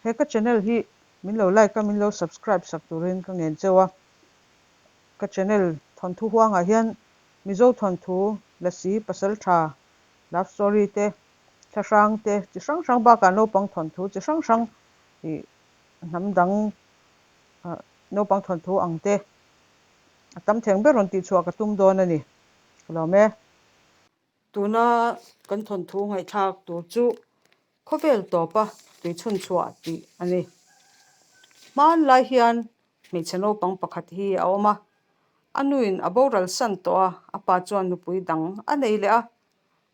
He ka channel hi min lo like a, min lo subscribe sak turin ka ngen cheu a. Ka channel thawnthu huangah hian Mizo thawnthu, Lasi, Pasaltha, love story te, thlahrang te chi hrang hrang bakah naupang thawnthu chi hrang hrang ih hnam dang naupang thawnthu ang te a tam theng ber rawn tihchhuah ka tum dawn a ni. Ka lawm e. Tuna kan thawnthu ngaihthlak tur chu khawvel tawpa tui chhunchhuah tih a ni. Hmanlai hian hmeichhe naupang pakhat hi a awm a, a nuin a boral san tawh a, a pa chuan nupui dang a nei leh a.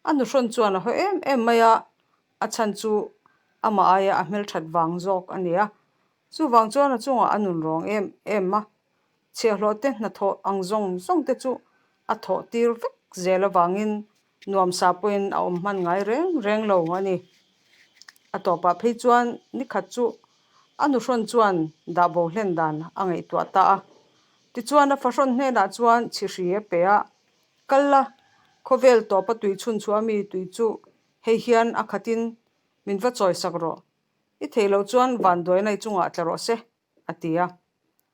A nuhrawn chuan a haw em em mai a, a chhan chu amah aia a hmelthat vang zawk a ni a. Chuvang chuan a chungah a nun rawng em em a, Chhiahhlawh te hnathawh ang zawng zawng te chu a thawh tir vek zel avangin nuamsa pawhin a awm hman ngai reng reng lo a ni. A tawpah phei chuan nikhat chu a nuhrawn chuan dah bo hlen dan a ngaihtuah ta a. Tichuan a fahrawn hnenah chuan chhihri a pe a, Kal la, khawvel tawpa tui chhun chhuah ami tui chu hei hian a khatin min va chawisak rawh. I theih loh chuan vanduaina i chungah tla rawh se. a ti a.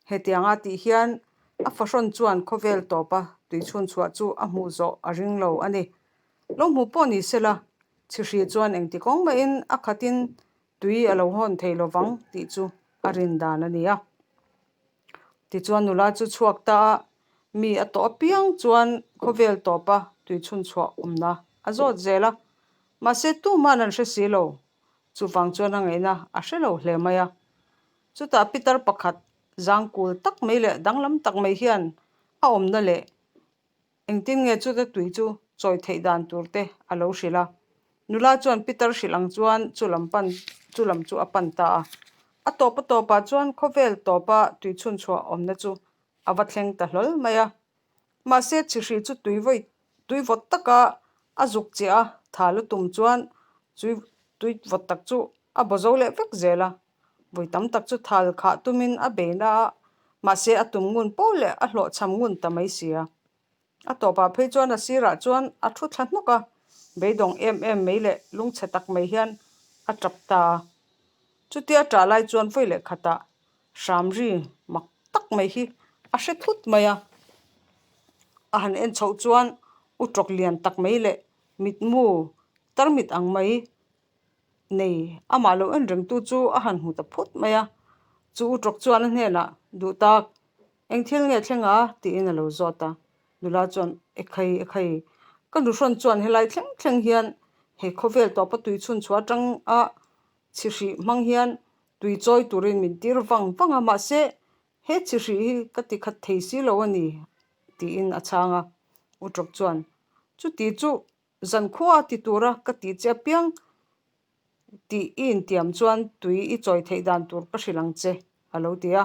Hetianga tih hian a fahrawn chuan khawvel tawpa tui chhun chhuah chu a hmuh zawh a ring lo a ni. Lo hmuh pawh ni sela, chhihri chuan engti kawng mahin a khatin tui a lo hawn thei lo vang tih chu a rin dan a ni a. Tichuan nula chu chhuak ta a, mi a tawh apiang chuan khawvel tawpa tui chhun chhuah awmna a zawt zel a. Mahse tuman an hre si lo, chuvang chuan a ngaihna a hre lo hle mai a. Chutah pitar pakhat zangkul tak mai leh danglam tak mai hian a awmna leh engtin nge chuta tui chu chawi theih dan tur te a lo hrilh a. Nula chuan pitar hrilh ang chuan chu lam pan chu lam chu a pan ta a. A tawp a tawpah chuan khawvel tawpa tui chhunchhuah awmna chu a va thleng ta hlawl mai a. Mahse chhihri chu tui vawi tui vawt taka a zuk chiah a, tha lutum chuan chui tui vawt tak chu a baw zo leh vek zel a. Vawi tam tak chu thal khah tumin a bei na a, mahse a tum ngun poh leh a hlawhchham ngun ta mai si a. A tawpah phei chuan a sirah chuan a thu thla hnawk a, beidawng em em mai leh lungchhe tak mai hian a tap ta a. Chutia ṭah lai chuan vawi leh khatah hramri mak tak mai hi a hre thut mai a. A han en chhoh chuan u tawk lian tak mai leh mitmu tarmit ang mai nei amah lo en rengtu chu a han hmu ta phut mai a. Chu u tawk chuan a hnenah duh tak, Eng thil nge thleng a? tiin a lo zawt a. Nula chuan, Ekhai, ekhai, ka nuhrawn chuan helai thleng thleng hian he khawvel tawpa tui chhun chhuah atang a chhihrih hmang hian tui chawi turin min tir vang vang a, mahse he chhihrih hi ka ti khat thei si lo a ni, tiin a chhang a. U Tawk chuan, Chuti chu zankhua ti tura ka tih che apiang tih i intiam chuan tui i chawi theih dan tur ka hrilh ang che, a lo ti a.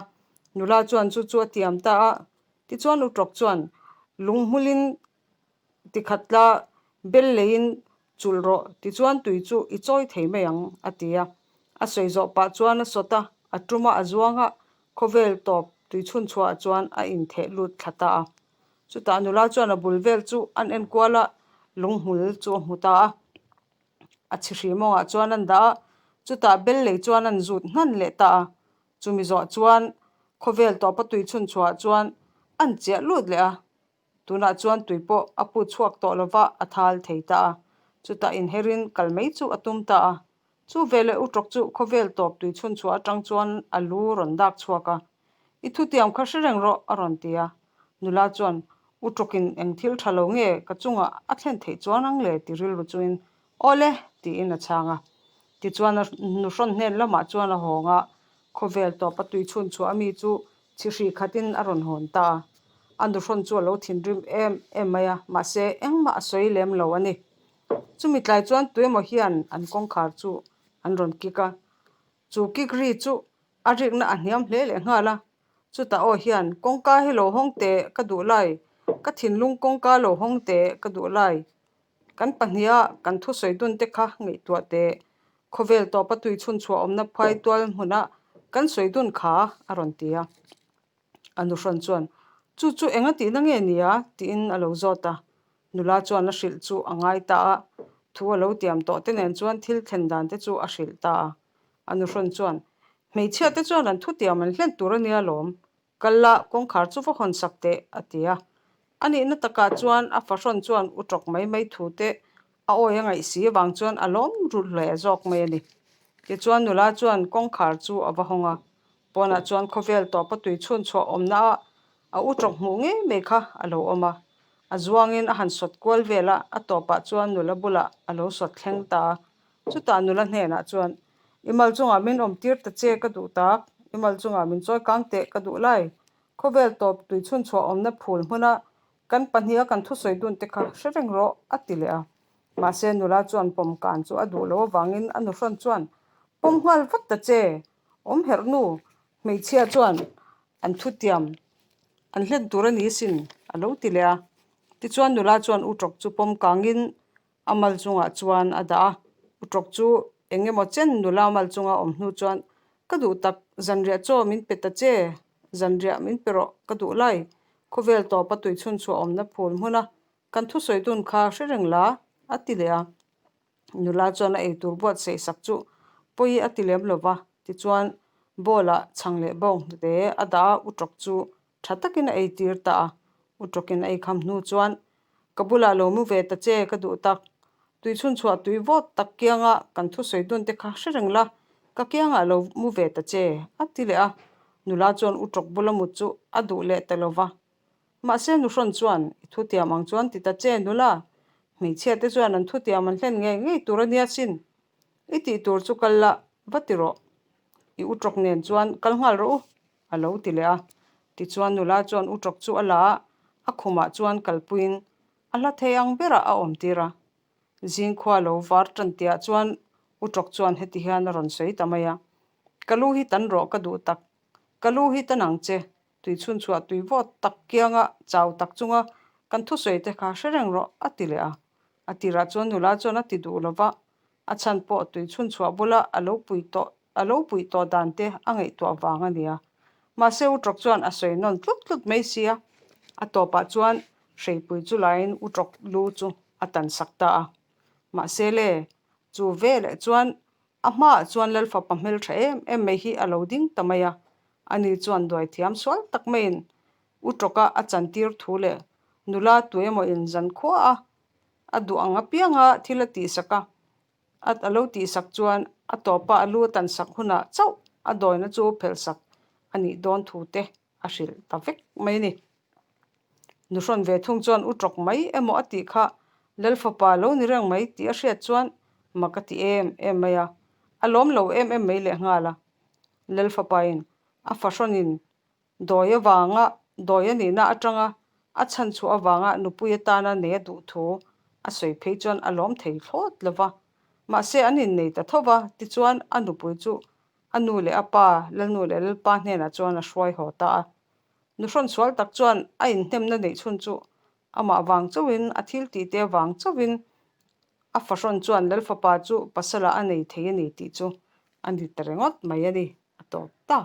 Nula chuan chu chu a tiam ta a, tichuan U Tawk chuan lunghmulin Tikhat tla bel leiin chulh rawh, tichuan tui chu i chawi thei mai ang, a ti a. A sawi zawh pah chuan a sawt a, a tum a, a zuang a, khawvel tawp tui chhun chhuah chuan a intheh lut thla ta a. Chutah nula chuan a bul vel chu an enkual a, lunghmul chu a hmu ta a. A chhihri mawngah chuan an dah a, chutah bel lei chuan an zut hnan leh ta a. Chumi zawh chuan khawvel tawpa tui chhun chhuah chuan an chiah lut leh a. Tunah chuan tui pawh a put chhuak tawh lova a thal thei ta a, chutah inherin kal mai chu a tum ta a. Chu veleh u tawk chu khawvel tawp tui chhun chhuah atang chuan a lu rawn dak chhuak a, I thutiam kha hre reng rawh a rawn ti a. Nula chuan u tawkin eng thil tha lo nge ka chungah a thlen theih chuan ang le ti rilru chungin Awle tiin a chhang a. Tichuan a nuhrawn hnen lamah chuan a hawng a, khawvel tawpa tui chhun chhuah ami chu chhihri khatin a rawn hawn ta a. A nuhrawn chu a lo thinrim em em mai a, mahse engmah a sawi lem lo a ni. Chumi tlai chuan tuemaw hian an kawngkhar chu an rawn kik a, chu kik ri chu a rikna a hniam hle leh nghal a. Chutah aw hian, Kawngka hi lo hawng teh ka duh lai, ka thinlung kawngka lo hawng teh ka duh lai. Kan pahniha kan thusawi dun te kha ngaihtuah teh. Khawvel tawpa tui chhun chhuah awmna phuai tual hmuna kan sawi dun kha a rawn ti a. A nuhrawn chuan, Chu chu enga tihna nge nia? tiin a lo zawt a. Nula chuan a hrilh chu a ngai ta a, thu a lo tiam tawh te nen chuan thil thlen dan te chu a hrilh ta a. A nuhrawn chuan, Hmeichhia te chuan an thutiam an hlen tur a nia lawm. Kal la, kawngkhar chu va hawn sak teh, a ti a. A nihna takah chuan a fahrawn chuan u tawk mai mai thu te a awi a ngaih si avang chuan a lawm rul hle zawk mai a ni. Tichuan nula chuan kawngkhar chu a va hawng a, pawnah chuan khawvel tawpa tui chhun chhuah awmna ah a u tawk hmuh ngei mai kha a lo awm a. A zuangin a han sawt kual vel a, a tawpah chuan nula bulah a lo sawt thleng ta a. Chutah nula hnenah chuan, I mal chungah min awm tir ta che ka duh tak, i mal chungah min chawi kang teh ka duh lai. Khawvel tawp tui chhun chhuah awmna phul hmuna kan pahniha kan thusawi dun te kha hre reng rawh, a ti leh a. Mahse nula chuan pawm kan chu a duh lo avangin a nuhrawn chuan, Pawm nghal vat ta che, awm herh nu, hmeichhia chuan an thutiam an hlen tur a ni sin, a lo ti leh a. Tichuan nula chuan u tawk chu pawm kangin A mal chungah chuan a dah a, Utrawk chu eng emaw chen nula mal chunga awm hnu chuan, Ka duh tak, zanriah chaw min pe ta che, zanriah min pe rawh, ka duh lai, khawvel tawpa tui chhun chhuah awmna phul hmuna kan thusawi dun kha hre reng la, a ti leh a. Nula chuan a eitur buatsaih sak chu pawi a ti lem lo va, tichuan bowl-ah chhang leh bawng hnute a dah a, Utrawk chu Tha takin a eitir ta a, u tawkin a eikham hnu chuan, Ka bulah lo mu ve ta che ka duh tak. Tui chhunchhuah tui vawt tak kianga kan thusawi dun te kha hre reng la, ka kiangah lo mu ve ta che, a ti leh a. Nula chuan u tawk bula mut chu a duh leh ta lo va. Mahse nuhrawn chuan, I thutiam ang chuan ti ta che nula, hmeichhia te chuan an thutiam an hlen ngei ngei tur a nia sin. I tih tur chu kal la, va ti rawh. I u tawk nen chuan kal nghal rawh u, a lo ti leh a. Tichuan nula chuan u tawk chu a la a, a khumah chuan kalpuiin a hla thei ang berah a awmtir a. Zingkhua lo var tan tihah chuan u tawk chuan heti hian a rawn sawi ta mai a, Ka lu hi tan rawh ka duh tak, ka lu hi tan ang che, tui chhunchhuah tui vawt tak kianga chau tak chunga kan thusawi te kha hre reng rawh, a ti leh a. A tirah chuan nula chuan a ti duh lo va, a chhan pawh tui chhunchhuah bula a lo pui tawh a lo puih tawh dan te a ngaihtuah vang a nia. Mahse U Tawk chuan a sawi nawn tlut tlut mai sia, a tawpah chuan hreipui chu laiin U Tawk lu chu a tan sak ta a. Mahse le, chu veleh chuan a hmaah chuan Lalfapa hmeltha em em mai hi a lo ding ta mai a, ani chuan duaithiam sual tak maiin U Tawka a chantir thu leh nula tu emaw in zan khua a a duh ang apianga thil a tihsak a, A a lo tihsak chuan a tawpa a lu a tansak hunah chauh a dawina chu phelhsak a nih dawn thu te a hrilh ta vek mai a ni. Nuhrawn ve thung chuan u tawk mai emaw a tih kha Lalfapa lo ni reng mai tih a hriat chuan mak a ti em em mai a, a lawm lo em em mai lehnghal a. Lalfapain a fahrawnin Dawi avanga dawi a nihna atanga a chhan chhuah avanga nupui atana nei a duh thu a sawi phei chuan a lawm thei thlawt lo va. Mahse an innei ta tho va, tichuan a nupui chu a nu leh a pa, Lalnu leh Lalpa hnenah chuan a hruai haw ta a. Nuhrawn sual tak chuan a inhnemna neih chhun chu amah vang chauhin, a thil tihte vang chauhin a fahrawn chuan Lalfapa chu pasalah a nei thei a ni tih chu a ni ta ringawt mai a ni, a tawp ta.